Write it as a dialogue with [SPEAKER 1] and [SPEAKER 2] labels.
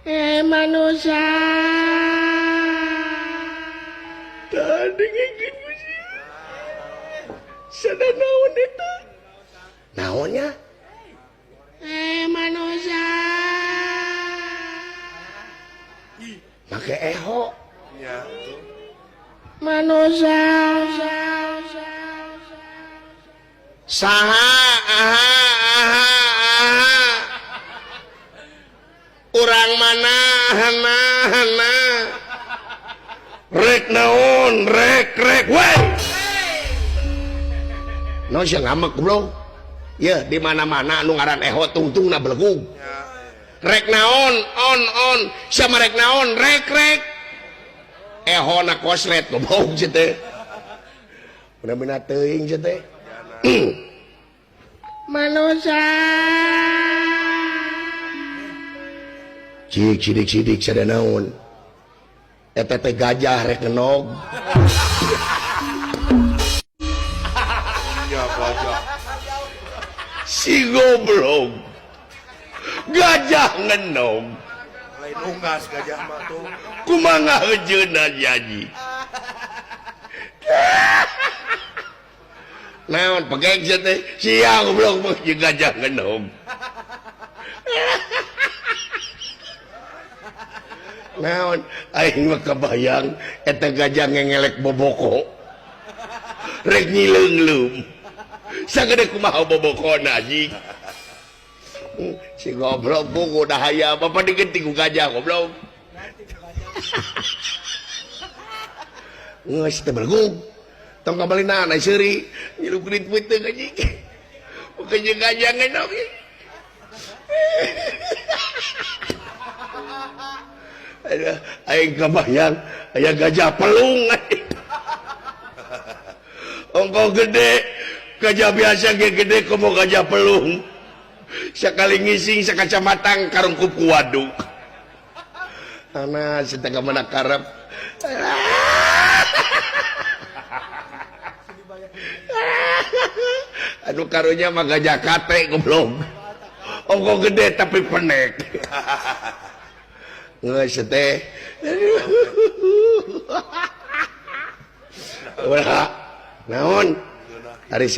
[SPEAKER 1] Manusia sada naon eta naonnya manusia make eho manusia saha aha aha aha urang mana hana hana rek naon rek rek weh no sia ngambek goblok ya di mana-mana anu ngaran eho tungtungna belegug rek naon on on sia mah rek naon rek rek eho na koslet goblok sia teh bener-bener teuing sia teh manusia cik sidik sidik sada naon eta teh gajah rek ngenog
[SPEAKER 2] Ya gajah
[SPEAKER 1] si goblok gajah ngenog
[SPEAKER 2] lain unggas gajah mah tuh
[SPEAKER 1] kumaha heujeuna janji naon pegek sia teh sia goblok mah jeung gajah ngenog naon aing mah kabayang eta gajah ngengelek boboko rek nyileungleum sagede kumaha bobokona anjing si goblok buku dahaya bapak digenti ku gajah goblok geus teh belegug tong kabalina ai seuri nyilu kulit peuteung anjing jeung gajah ngenog aduh aing kabayang aya gajah pelung ongko gede gajah biasa ge gede komo gajah pelung sakali ngising sakacamatang karungkup ku waduk ana sita ka mana karep aduh karunya mah gajah kate goblok ongko gede tapi penek geus teh ulah naon ari si